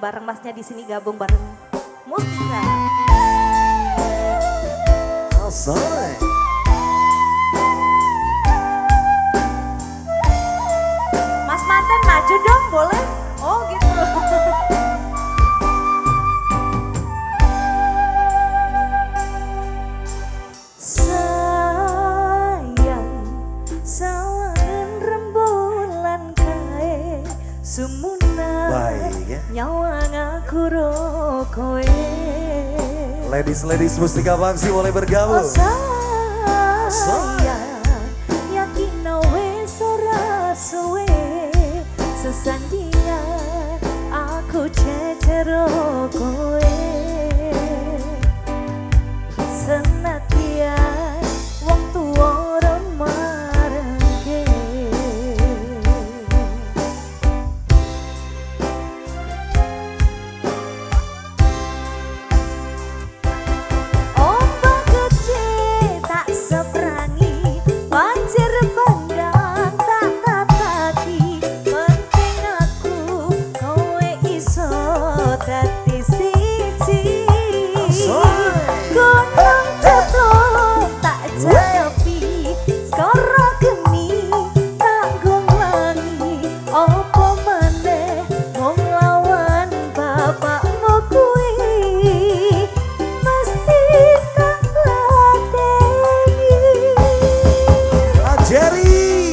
Bareng masnya di sini gabung bareng Mustika. Asai. Mas manten maju dong boleh? Oh gitu. Sayang sawangan rembulan kae sumuna. Baik ya. Nyawang aku kowe. Ladies ladies Mustika Bangsi boleh bergabung. Oh sayang, yakin wis ora suwe sesandian aku cecero kowe. Senadyan wong tuwa ora marengke. Ombak gede tak seberangi, banjir bandang tak tataki, penting aku kowe iso dadi siji. Gunung ceplok tak jalepi, skoro geni tak gonglangi, opo maneh mung lawan bapakmu kuwi mesti tak ladeni. Ah, Jerry.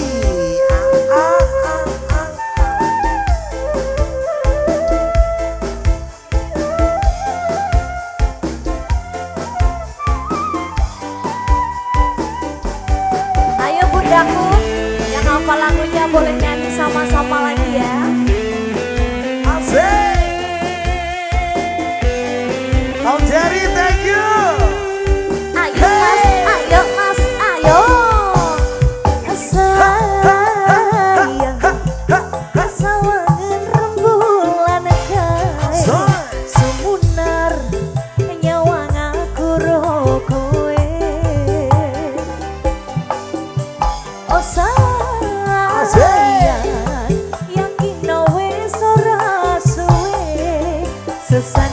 Ah, ah, ah, ah. Ayo bundaku, yang hafal lagunya boleh nyanyi sama-sama lagi ya. Asik. Om Jerry, thank you. Ayo mas, ayo mas, ayo. Sayang, sawangan rembulan kae sumunar nyawang aku ro kowe. Oh sayang, yakin wis ora suwe sesandian